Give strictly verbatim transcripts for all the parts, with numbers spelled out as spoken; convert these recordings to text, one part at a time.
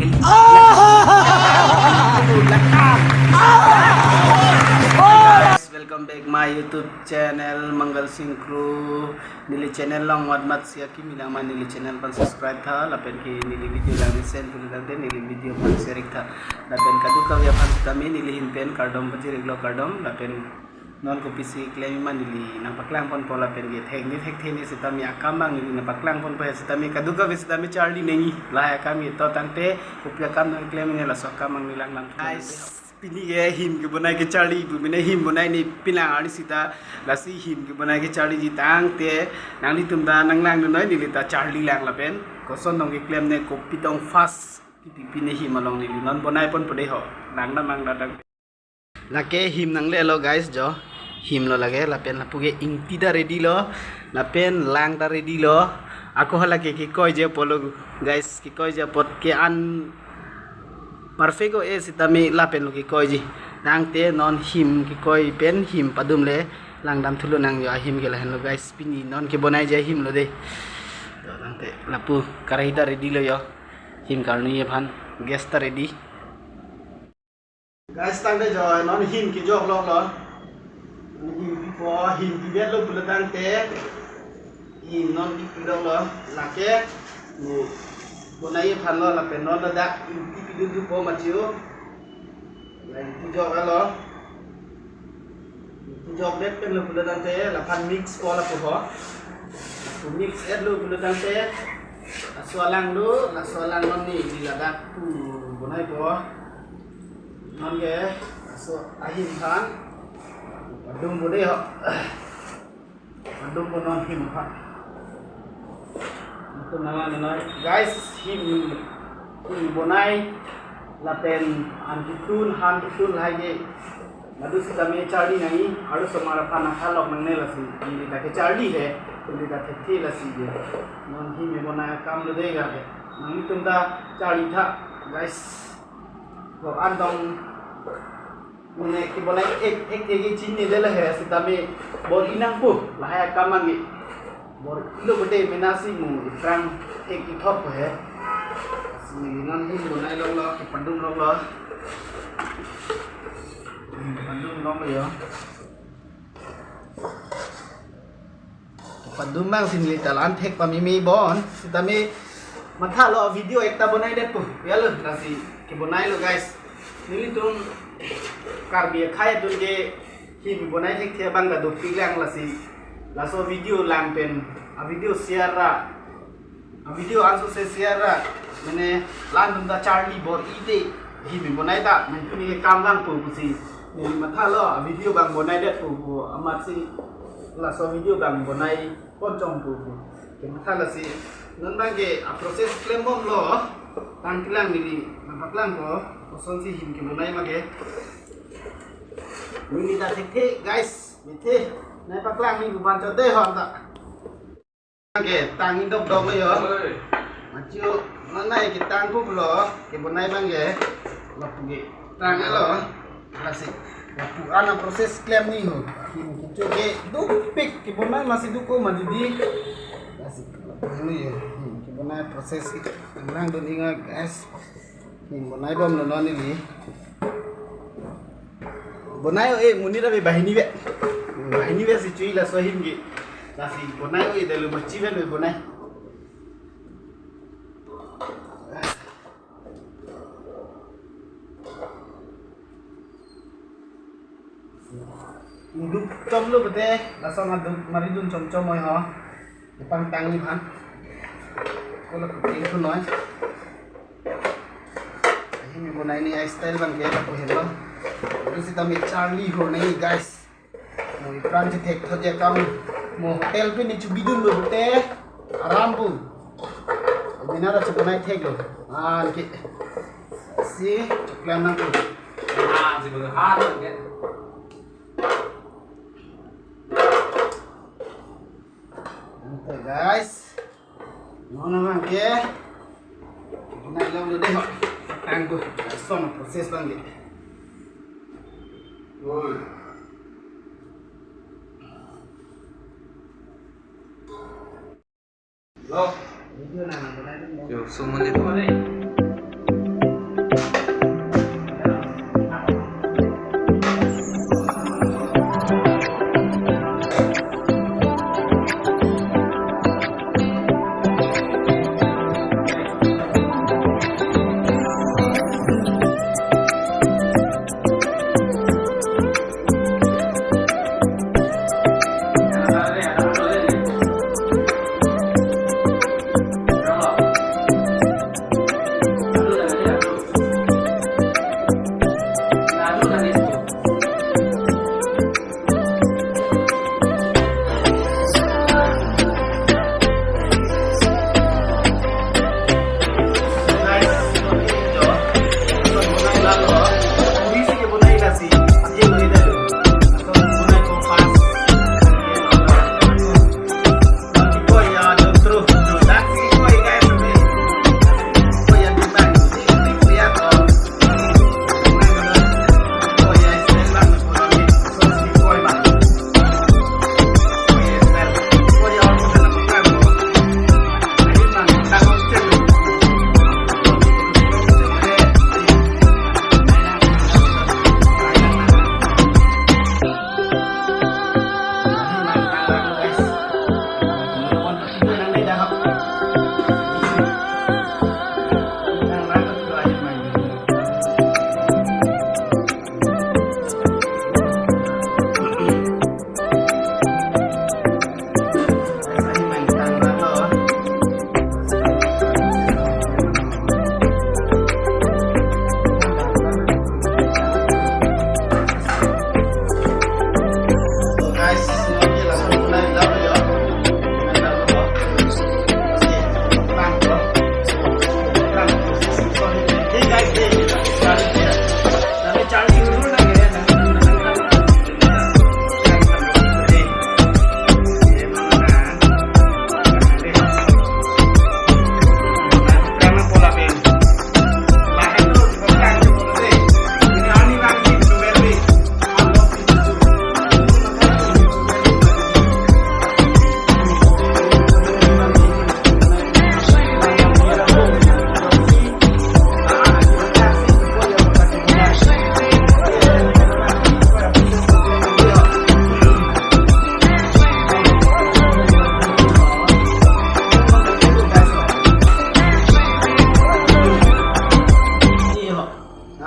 Welcome back my YouTube channel Mangal Singh Crew. Neli channel along mat mat si akimi lang ma neli channel aphan subscribe tha lapen ke neli video lang mesen pulitangte neli video aphan share tha. Lapen kadokave aphan sitame neli ahin pen kardom pajir iklo, kardom. Lapen non kopisi klem ma neli nangpaklang ponpo lapen ke thekni thekthe ni sitame akam abang neli nangpaklang ponpo he sitame kadokave sitame charli nangji lahai akam ke to tangte kopi akam nangklem ne laso akam abang neli lang lang. Guys, pini ke him kebonai kecharli pu mene him bonai ne pinang arni sita lasi him kebonai kecharliji tangte nanglitum ta nanglang noi neli ta charli lang lapen koson tong keklem ne kopi tong fast pipi pine him along neli non bonai ponpo dei ho. Lang dam lang dam. Lake him nanglelo guys jo. Him lo lake lapen lapu ke ingti ta ready lo. Lapen lang ta ready lo. Ako hala ke kekoiji apotlo guys, kekoiji apot ke an perfect o-e sitame lapen lo kekoiji. Tangte non him kekoi pen him padum le lang dam thulo nang jo ahim ke lahenlo guys. Pini non kebonaiji ahim lo dei. To tangte lapu karai ta ready lo jo. Him karni aphan gas ta ready. Guys, tangte jo non him kejok lok lo. Him pipo, him pivet lo pulo tangte. Him non pi pilok lo. Lake. Mo. Bonai aphan lo lapen non ladak him pi pidun thupo matio. Lain kejok lo. Kejok det pen lo pulo tangte laphan mix po lapu ho. Lapu mix et lo pulo tangte. Laso alang do, laso alang non ne neli ladak pu bonai po. Non ke, laso ahim aphan. Padum po dei ho. Padum po non him aphan. Itum nanglang noi. Guys, him, him bonai. Lapen an ketun, han ketun lahai ke. Madu sitame charli nangji, arlosomar aphan nangtha lok nangne lasi. Neli ta kecharli he, neli ta thekthe lasi je. Non him kebonai akam lo dei ga ke. Nanglitum ta charli tha, guys. Ko-an tong mane kebonai thek thekthe ke chinine det lo he sitame bor-i nangpo lahai akam abang ke. Bor-i lo bede mena si mo aphrang thek kethok he. Si non him bonai lok lo, kepadum lok lo. Kepadum lok lo jo. Padum abang si neli ta la-an thek pameme bon. Sitame mathalo video ekta bonai det pu. Ya lo, lasi kebonai lo guys. Nelitum Karbi akhei atum ke him bonai thekthe abang ta dopik lang lasi. Laso video lang pen a video share ra. A video anso se share ra. Mane lan dum ta charli bor-i te him bonai ta. Mane pini ke kam vangpo pusi. Neli mathalo a video abang bonai det pu pu amatsi laso video abang bonai ponchom pu pu. Kematha lasi. Non abang ke a process klem bomlo. Tang kelang neli nangpaklangpo. Kosonsi him kebonai ma ke. Neli ta thekthe guys. Mithe. Nangpaklang ni buban chode hon ta. Ke tang indok dok lo jo. Oi. Matio, non nai ketang pu lo, kebonai abang ke. Lapu ke tang lo. Lasi. Lapu ana process klem ni ho. Him kecho ke dopik kebonai masi doko ma didi. Lasi. Lapu ni jo. Him kebonai process ke. Nang dun inga guys. Him bonai bomlo non neli. Bonai o-e monit ave banghini ave. Banghini ave si chui laso him ke. Lasi bonai o-e det lo machi ave lo bonai. Duk chom lo bete, laso aduk mari dun chom chom oi ho. Ipang tangni aphan. Ko lapu ting thu noi. Ahi mi bonai ni a style abang ke lapu helo. Itu sitame charli ho nai guys. Mo ipran chethek thot ya kam. Mo hotel pen ni chubidun lo bete. Aram pu. Bina ra chubonai thek lo. An ke. Si, chuklam nang pu. Ah, si bang ha ke. Ante guys. Non abang ke. Nai long lo dei ho. Tang pu. Lason process abang ke. Oi. Lo. Video nang, nang, nang. Yo, sumuli to.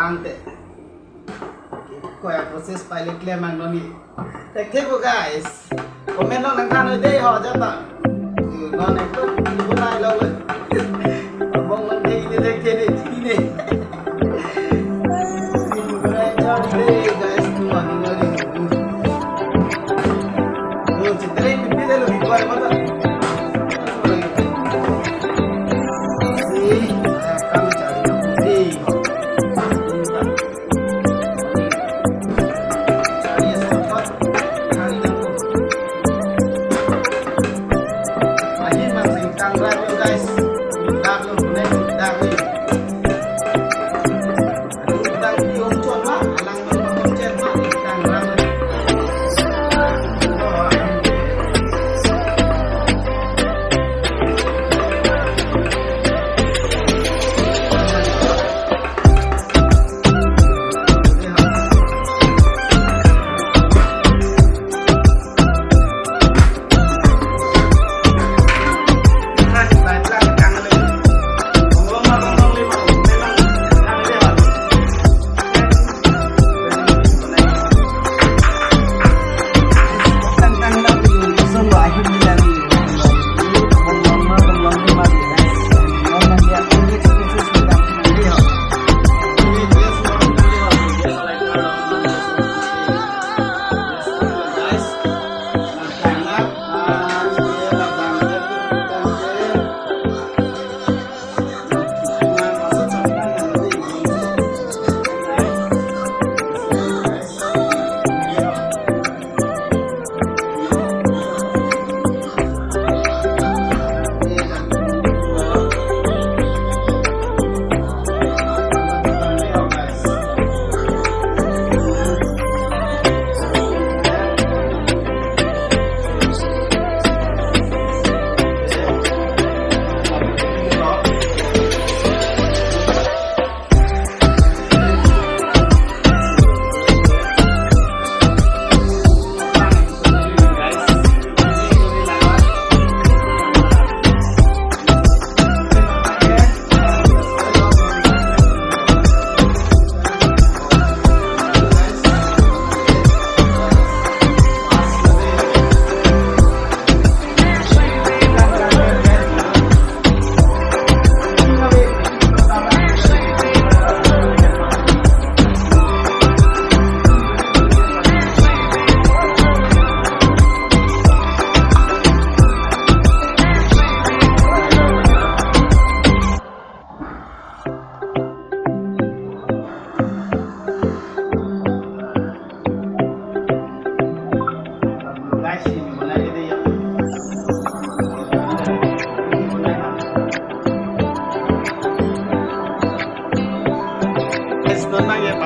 Ante. Ko-an process pilot le mang noni. Thekthe ko guys. Comment along nangthan noi dei ho jata. Non ekdom bunai lo. Abang non dei ini thekthe dei ini. Guys, tu ani lagi. Oh, chitrai pipi dei lo di kuai mata. Si, kami cari dei.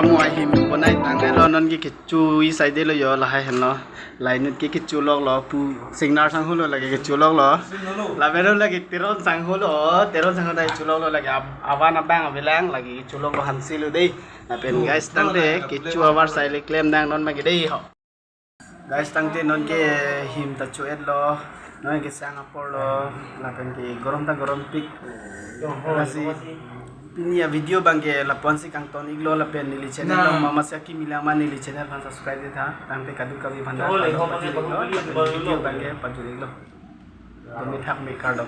Mo ahim bonai tanglo, non ke kecho-i side lo jo, lahai henlo. Lainut ke kecholoklo, pu Singnar sangho lo lake kecholoklo. Lapen lo lake Teron sangho lo, Teron sangho ta kecholoklo lake ab-, avan abang avelang lake kecholoklo hansi lo dei. Lapen guys, tangte kecho avar sai le klemdang non ma ke dei ho. Guys, tangte non ke him ta cho-etlo, non ke sang apor lo, lapen ke gorom ta gorom pik. Lasi pini a-video abang ke lapu-an si kangton iklo, lapen neli channel lo mama si akimi lang ma neli channel aphan subscribe detha, tangte kadokave aphan ta pajut iklo, lapen video abang ke pajut iklo. Tumi thak me, kardom.